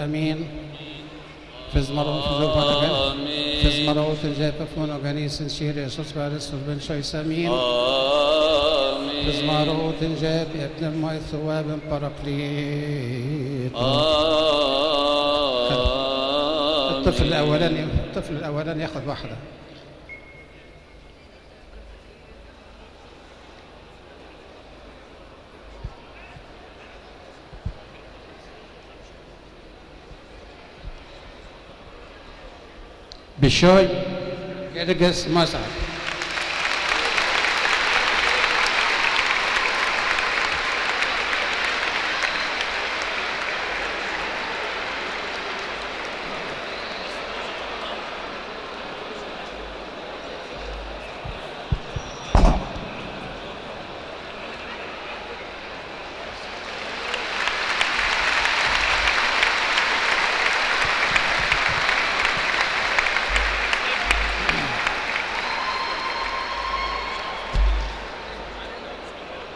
امين. في زمرو تنجاب بن شيسامين. في زمرو تنجاب ابن الماء ثواب باراكليت. الطفل الاولاني ياخذ واحده. بشوي جرجس مسعد.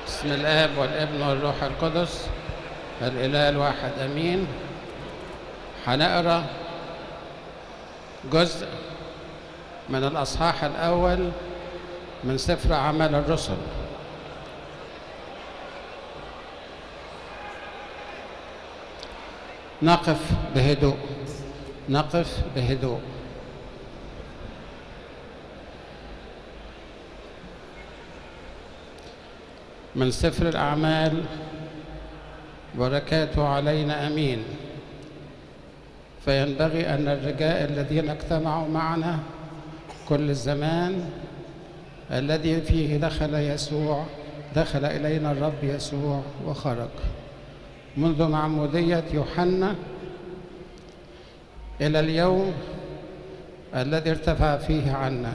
بسم الآب والابن والروح القدس الإله الواحد أمين. هنقرأ جزء من الأصحاح الأول من سفر أعمال الرسل. نقف بهدوء، نقف بهدوء. من سفر الأعمال، بركاته علينا أمين. فينبغي أن الرجاء الذين اجتمعوا معنا كل الزمان الذي فيه دخل إلينا الرب يسوع وخرج منذ معمودية يوحنا إلى اليوم الذي ارتفع فيه عنا،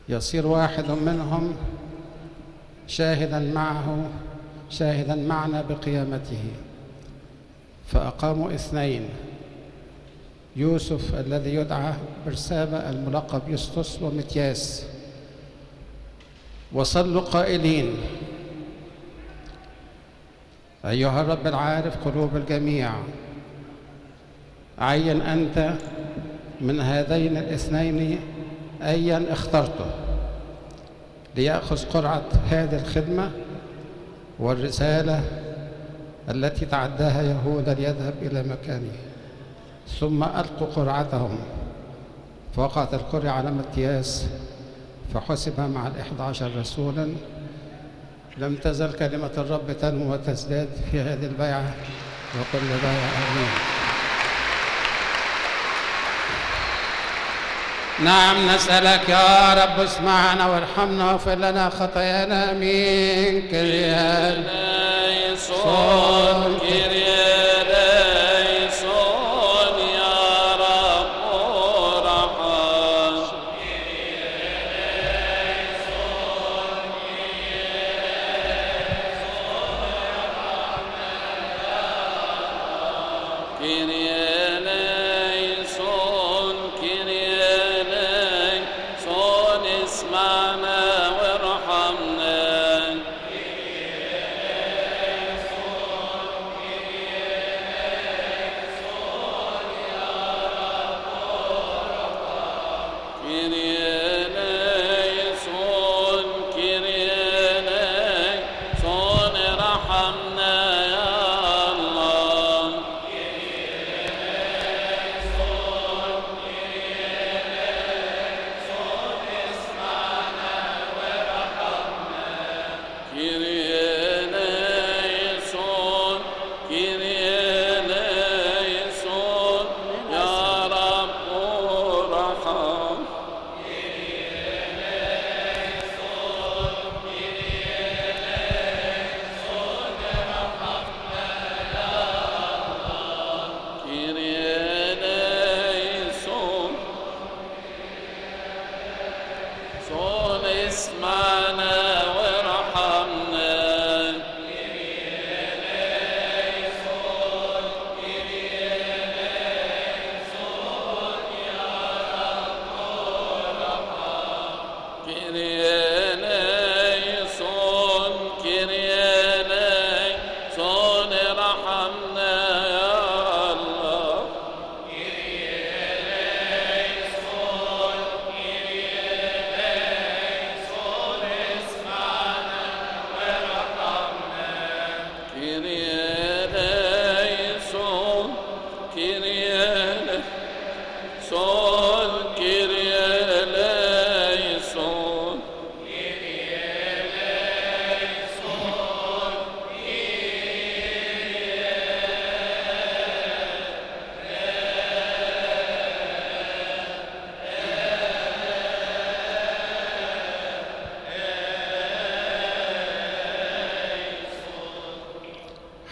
يصير واحد منهم شاهدا معنا بقيامته. فأقاموا اثنين، يوسف الذي يدعى برسابة الملقب يسطس ومتياس، وصلوا قائلين: أيها الرب العارف قلوب الجميع، عين أنت من هذين الاثنين أيا اخترته ليأخذ قرعة هذه الخدمة والرسالة التي تعداها يهوذا ليذهب إلى مكانه. ثم ألقوا قرعتهم، فوقعت القرعة على متياس، فحسب مع 11 رسولا. لم تزل كلمة الرب تنمو وتزداد في هذه البيعة وكل بيعة. آمين. نعم نسألك يا رب اسمعنا وارحمنا واغفر لنا خطايانا. آمين. كريا ليسون، كريا ليسون، يا رب ارحم. كريا ليسون، كريا ليسون، اسمعنا وارحمنا. كريا ليسون، كريا ليسون، ارحمنا يا الله. كريا ليسون، كريا ليسون، يا رب ارحم. كريا ليسون، صون اسمعنا وارحمنا.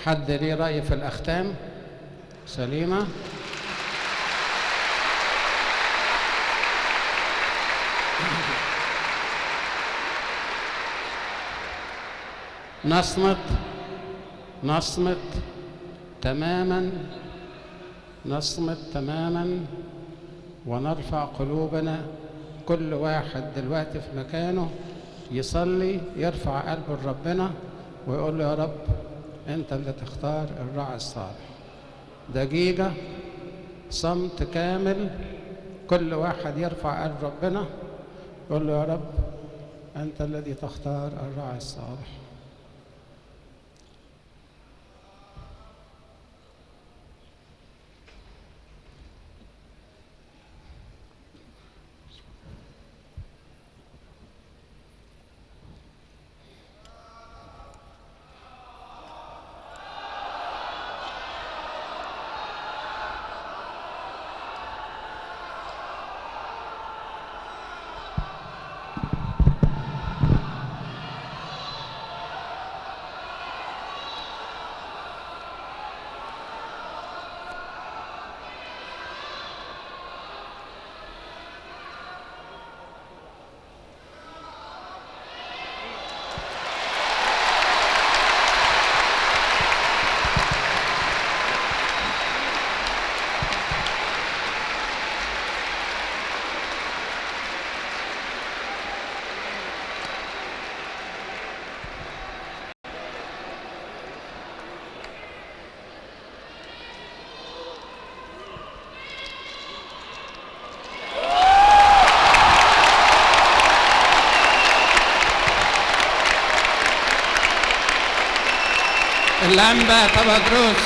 حد ليه رأي في الأختام؟ سليمة. نصمت، نصمت تماما، نصمت تماما، ونرفع قلوبنا. كل واحد دلوقتي في مكانه يصلي، يرفع قلبه لربنا ويقول له يا رب انت اللي تختار الراعي الصالح. دقيقة صمت كامل، كل واحد يرفع قلب ربنا يقول له يا رب انت الذي تختار الراعي الصالح. الأنبا تبادروس.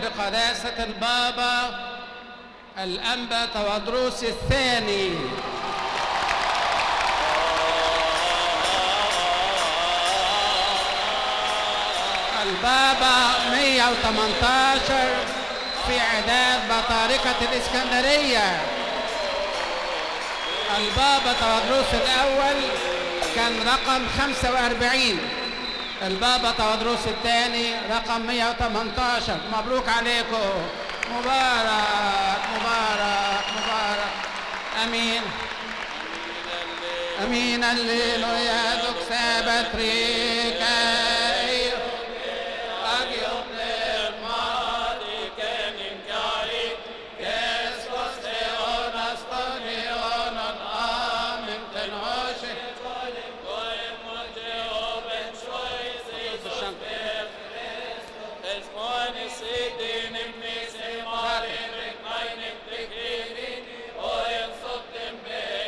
بقداسة البابا الأنبا تواضروس الثاني. البابا 118 في عداد بطاركة الإسكندرية. البابا تواضروس الأول كان رقم 45، البابا تواضروس الثاني رقم 118. مبروك عليكم، مبارك مبارك مبارك. امين امين. الليلويا دوكسا باتريكا. Amen.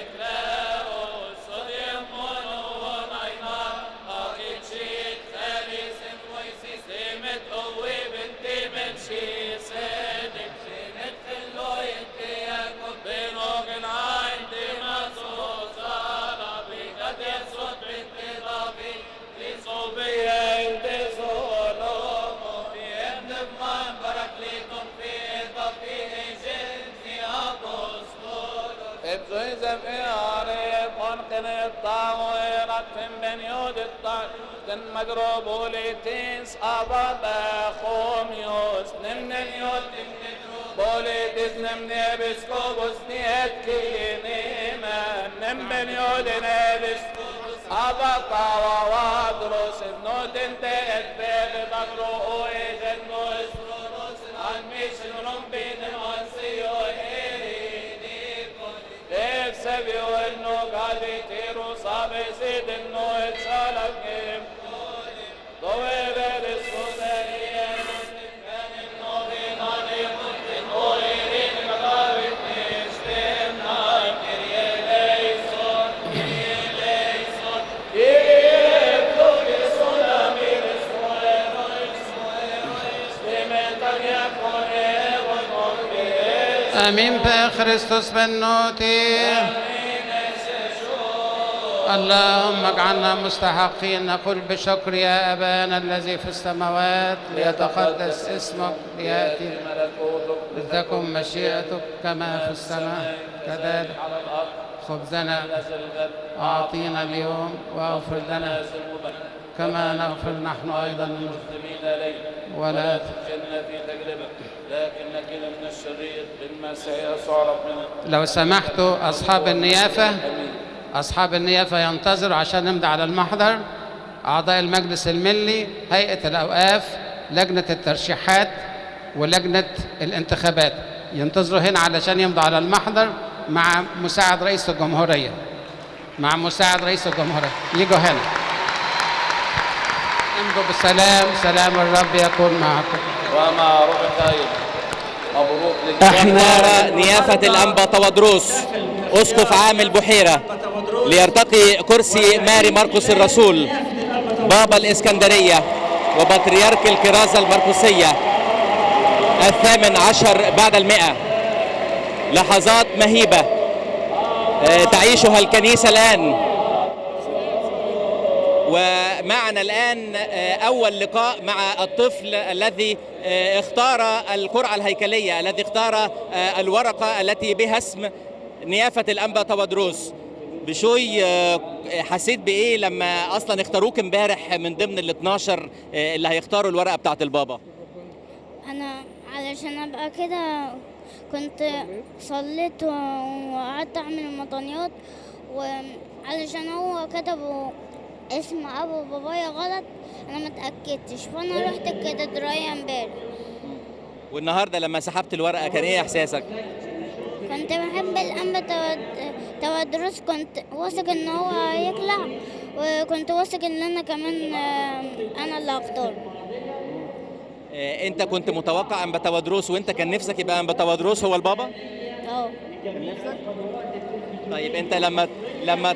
آمين بخريستوس بنوتي. اللهم اجعلنا مستحقين نقول بشكر يا أبانا الذي في السماوات، ليتقدس اسمك، ليأتي ملكوتك، لتكن مشيئتك كما في السماء كذلك على الأرض. خبزنا أعطينا اليوم، واغفر لنا كما نغفر نحن أيضا المسلمين إلينا، ولا تدخلنا في تجربة لكن نجنا من الشرير بالمسيح يسوع ربنا. لو سمحتوا أصحاب النيافة، أصحاب النيافة ينتظروا عشان نمضي على المحضر. أعضاء المجلس الملي، هيئة الأوقاف، لجنة الترشيحات، ولجنة الانتخابات ينتظروا هنا علشان يمضوا على المحضر مع مساعد رئيس الجمهورية. مع مساعد رئيس الجمهورية يجوا هنا. امضوا بالسلام، سلام الرب يكون معكم ومع روحك أيضا. مبروك احنا نيافة الأنبا تودروس أسقف عام البحيرة ليرتقي كرسي ماري مرقس الرسول بابا الإسكندرية وبطريرك الكرازة المرقسية 118. لحظات مهيبة تعيشها الكنيسة الآن. ومعنا الآن أول لقاء مع الطفل الذي اختار القرعة الهيكلية، الذي اختار الورقة التي بها اسم نيافة الأنبا تودروس. بشوي، حسيت بإيه لما أصلا اختاروك امبارح من ضمن ال 12 اللي هيختاروا الورقة بتاعت البابا؟ أنا علشان أبقى كده كنت صليت وقعدت أعمل المطانيات، وعلشان هو كتبوا اسم ابو بابايا غلط انا ما اتاكدتش، فانا رحت الكاتدرائيه امبارح. والنهارده لما سحبت الورقة كان ايه احساسك؟ كنت بحب الانبا تودروس، كنت واثق ان هو هيطلع، وكنت واثق ان انا كمان انا اللي هختاره. انت كنت متوقع انبا تودروس، وانت كان نفسك يبقى انبا تودروس هو البابا؟ اه كان نفسك؟ طيب انت لما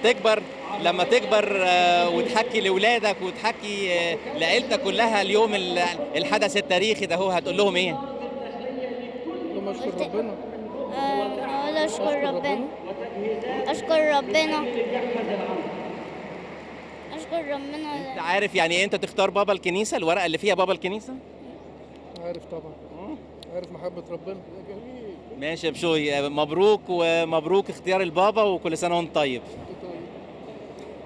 تكبر وتحكي لاولادك وتحكي لعيلتك كلها اليوم الحدث التاريخي ده، هو هتقول لهم ايه؟ اشكر ربنا. اقول اشكر ربنا، اشكر ربنا، اشكر ربنا. انت عارف يعني ايه انت تختار بابا الكنيسة، الورقة اللي فيها بابا الكنيسة؟ عارف طبعا، عارف محبة ربنا. ماشي يا بشوي، مبروك ومبروك اختيار البابا، وكل سنة وانت طيب.